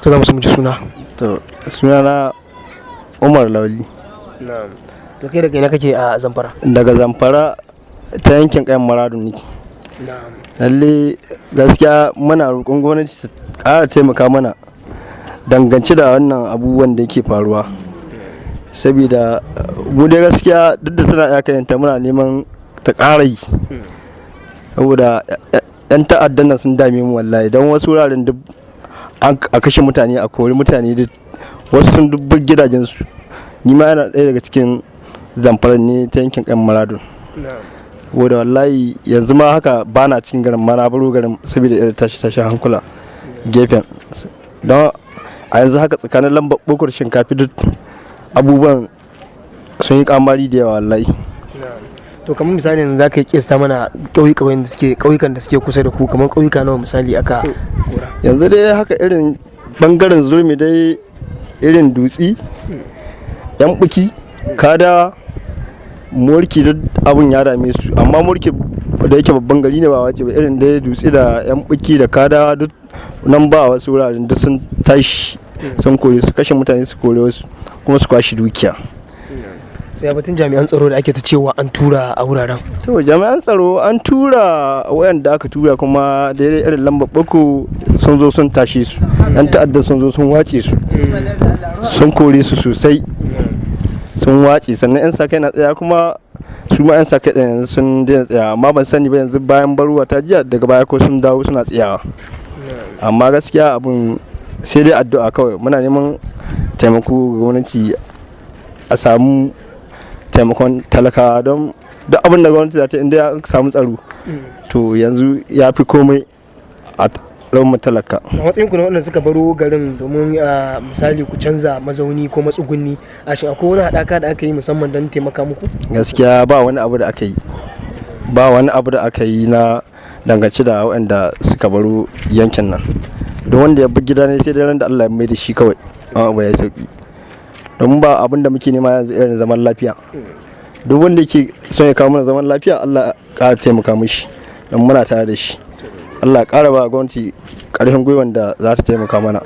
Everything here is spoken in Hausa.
To, za mu so mu ji suna. To, sunana Umar Lauli. To, kai daga ina kake a Zamfara? Daga Zamfara, ta yankin Kayan Maradun nake. Lalle gaskiya muna roƙon gwamnati ta ƙara taimaka mana dangance da wannan abubuwan da yake faruwa, saboda mu dai gaskiya duk da tana iyakayanta, muna neman ta ƙara yi, saboda 'yan ta'addan nan sun dame mu wallahi. Don wasu wuraren duk a kashe mutane, a kori mutane, duk wasu sun dubbar gidajensu. Ni ma yana ɗaya daga cikin Zamfara ne, ta yankin kan Maradun, saboda wallahi yanzu ma haka ba na cikin garin ma, na baro garin saboda irin tashi tashi hankula gefen. Don a yanzu haka tsakanin Lambar Bukur, Shinkafi, duk abubuwan sun yi kamari da yawa wallahi. To, kamar misali yanzu za ka yi kista mana ƙauyukan da suke kusa da ku, kamar ƙauyuka nawa misali aka kora? Yanzu dai haka irin bangaren Zurmi dai, irin Dutsi, Yan Buki, Kada, Morki, duk abun ya dame su. Amma Morki da yake babban gari ne, ba wace ba. Irin dai Dutse da Yan Buki da Kada, duk nan ba wasu wuraren duk sun tashi, sun kore su, kashe mutane, su kore wasu, kuma su kwashi dukiya. Ya batun jami'an tsaro da ake ta cewa an tura a wuraren? To, jami'an tsaro an tura wayanda aka tura, kuma daidai irin Lambar Bako sun zo sun tashe su, yan ta'adda sun zo sun wace su, sun kore su sosai, sun wace. Sannan yan sa kai na tsaya, kuma su ma yan sa kai ɗin yanzu sun daina tsaya. Amma ban sani ba yanzu bayan baruwa ta jiya, daga baya ko sun dawo suna tsayawa. Amma gaskiya abun sai dai addu'a kawai. Muna neman taimako ga gwamnati, a samu taimakon talakawa, don duk abin da gwamnati za ta inda ya samu tsaro, to yanzu ya fi komai a mu talaka. A matsayin ku na waɗanda suka baro garin domin misali ku canza mazauni ko matsugunni, a shin akwai wani haɗaka da aka yi musamman don taimaka muku? Gaskiya ba wani abu da aka yi, ba wani abu da aka yi na dangance da waɗanda suka baro yankin nan. Don wanda ya bi gida ne, sai dai ran da Allah ya mai da shi kawai, an abu ya sauki. Domin ba abin da muke nema yanzu irin zaman lafiya. Duk wanda yake son ya kawo mana zaman lafiya, Allah ya ƙara taimaka mishi, don muna tare da shi. Allah ya ƙara ba gwamnati ƙarfin gwiwan da za ta taimaka mana.